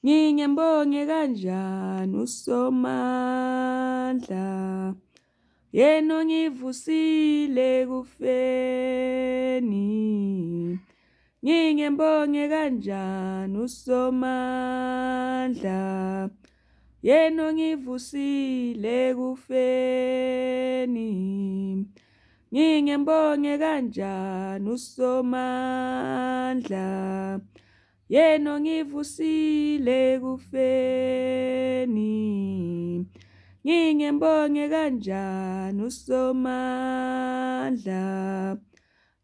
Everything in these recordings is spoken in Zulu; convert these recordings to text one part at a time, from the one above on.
Ngingembonge kanjani uSomandla? Yena ongivusile ekufeni. Ngingembonge kanjani uSomandla? Yena ongivusile ekufeni. Ngingembonge kanjani uSomandla? Yena ongivusile ekufeni. Ngingembonge kanjani uSomandla?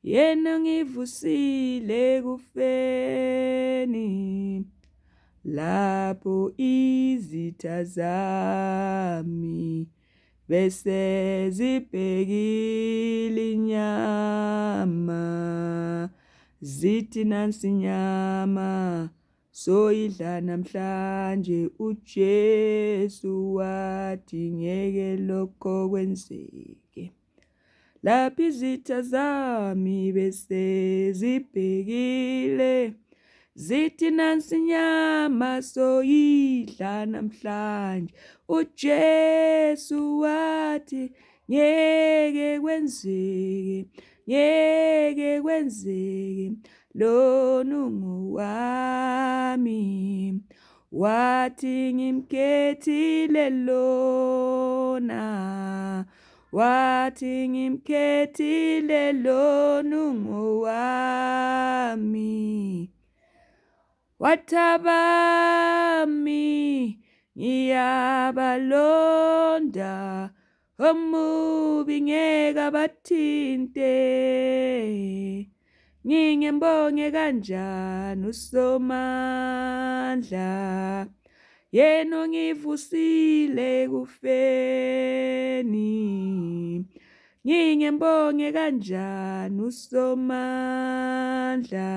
Yena ongivusile ekufeni. Lapho izitha zami bese zibhekile inyama zithi nansi inyama soyidla namhlanje uJesu wathi ngeke lokho kwenzeke. Lapho izitha zami bese zibhekile zithi nansi inyama soyidla namhlanje uJesu wathi ngeke kwenzeke ngeke kwenzeke lona ungowami wathi ngimkhethile lona Wathi ngimkhethile lona ungowami. Wathabami ngiyabalonda omubi ngeke abathinte. Ngingembonge kanjani uSomandla yena ongivusile ekufeni Ngingembonge kanjani uSomandla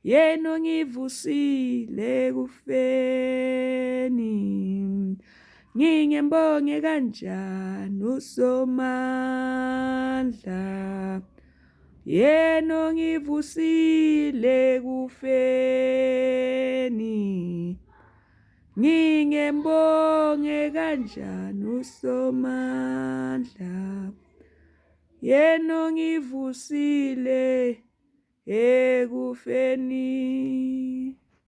yena ongivusile ekufeni Ngingembonge kanjani uSomandla Yena ongivusile ekufeni Ngingembonge kanjani uSomandla Yena ongivusile ekufeni.